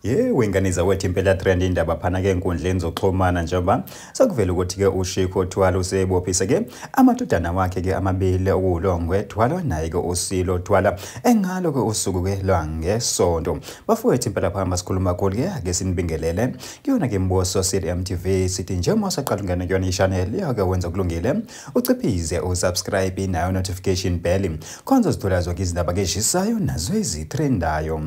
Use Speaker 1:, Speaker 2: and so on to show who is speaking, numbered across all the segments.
Speaker 1: Wenganiza wethu impela trend indaba phana ke enkundleni zokuxhumana njengoba sekuvela ukuthi ke uShiko Thwala usebophise ke amadodana wakhe ke amabili okuwulongwe Thwala naye ke uSilo Thwala engalo ke usuku ke lwangesonto. Bafowethu impela phamba sikhuluma kakhulu ke ake sinibingelele kuyona ke imboso MTV sithi njengoba usaqala ungena kuyona i-channel yake wenza kulungile uciphize usubscribe nayo notification bell khonza uzithola zonke izindaba ke eshisayo nazo ezitrendayo.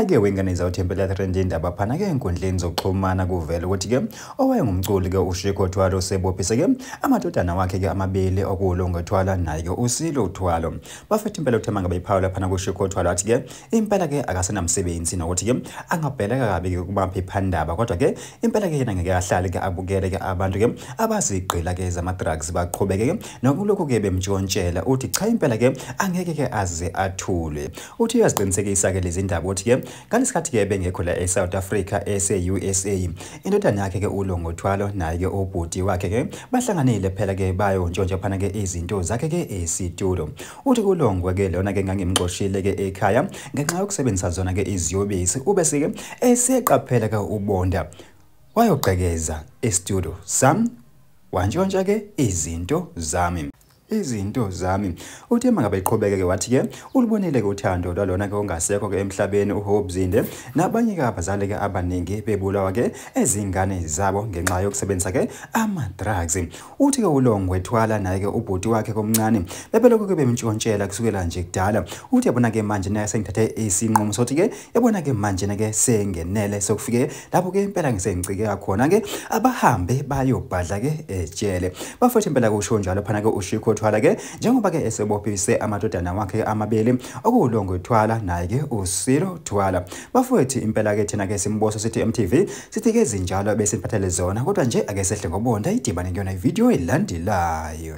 Speaker 1: Ke wenganiza uthi impela trend indaba phana ke enkundleni zokuxhumana kuvela ukuthi ke owayengumculi ke uShiko Thwala usebophise ke amadodana wakhe ke amabili okuwulongwe Thwala naye ke uSilo Thwala. Bafethu impela uthema ngabe iphawula phana kuShiko Thwala athi ke impela ke akasenamsebenzi nokuthi ke angabheleka kabi ke kuba phephandaba kodwa ke impela ke yena ngeke ahlale ke abukele ke abantu ke abazigqila ke zama drugs baqhubeke ke nokulokho ke bemtshontshela uthi cha impela ke angeke ke aze athule. Uthi uyaziqinisekisa ke lezi ndaba uthi ke ngalesikhathi ke bengekho la eSouth Africa USA indodana yakhe ke uLongo Thwala naye ke ubhuti wakhe ke bahlanganile phela ke bayo ntshontsha phana ke izinto zakhe ke esitulo. Uthi kuLongwe ke lona ke ngangimxoshile ke ekhaya ngenxa yokusebenzisa zona ke iziyobisi ubese ke eseqaphela ke ubonda wayoqhekeza estudio sam wantshontsha ke izinto zami. Uthi mangabe iqhubeke ke wathi ke ulibonile ke uthando lwalona ke ongasekho ke emhlabeni uHope Zinde nabanye ke abazali ke abaningi bebulawa ke ezingane zabo ngenxa yokusebenzisa ke ama drugs. Uthi ke uLongwe Thwala naye ke ubhuti wakhe komncane bebelokho ke bemtshontshela kusukela nje kudala. Uthi yabona ke manje naye sengithathe isinqumo sothi ke yabona ke manje ke sengenele sokufike lapho ke impela ngisengicike khona ke abahambe bayobhadla ke ejele. Bafethu impela kusho njalo phana ke uShiko Thwala ke njengoba ke esebophise amadodana wakhe amabili okuwulongwe Thwala naye ke uSilo Thwala. Bafowethu impela ke thina ke simboso sithi MTV sithi ke zinjalo bese siphathele zona kodwa nje ake sehle ngobonda idibane kuyona ivideo elandelayo.